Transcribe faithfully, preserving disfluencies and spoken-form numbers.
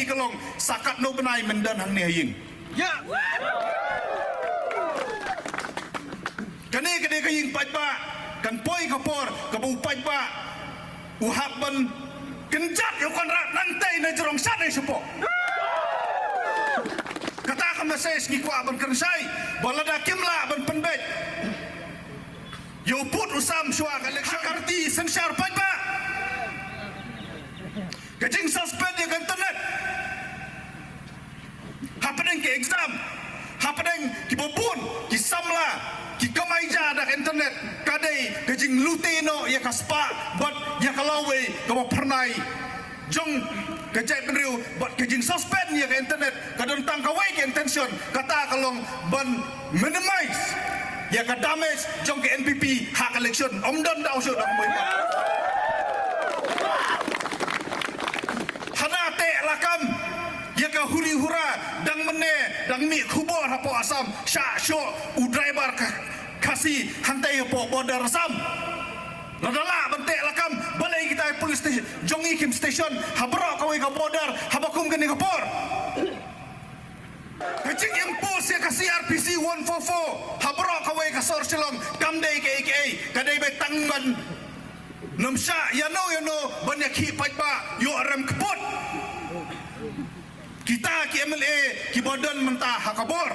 ka long sa katno bnai men don hangne ha ïing. Kane ka dei ka ïing paidbah, kan poi ka por kaba u paidbah u hap ban kynjat ïa u Conrad nangtei na jrong shane shapoh. Kata ka message ngi kwah ban kren shai, ba lada kim lah ban pynbeit ïa u pud u sam shuwa ka election, ka riti synshar paidbah, ka jingsuspend ïa ka internet hapdeng ki exam, hapdeng kiba bun ki samla ki kamai ja da ka internet, ka dei ka jinglute noh ïa ka spah bad ïa ka lawei kaba phyrnai jong ka jaitbynriew. Bad ka jingsuspend ïa ka internet ka don tang kawei ka intention, kata ka long ban minimize ïa ka damage jong ka N P P ha ka election. Ym don daw shuh da ka mui. Hana teh lakam ïa ka huri hura dang mynne dang mih khubor hapoh Assam, shah shoh u driver ka Khasi hangtei hapoh border Assam. Lada lah ban teh lakam, balei kita police station jong ngi kim station ha baroh kawei ka border haba kum kane ka por? Ka jing impose ïa ka C R P C one four four ha baroh kawei ka sor Shillong kam dei kaei kaei, ka dei ba tang ban nym shah ïano ïano ban ïakhih paidbah ïoh rem kput. Kita ki M L A kiba don mynta ha ka bor.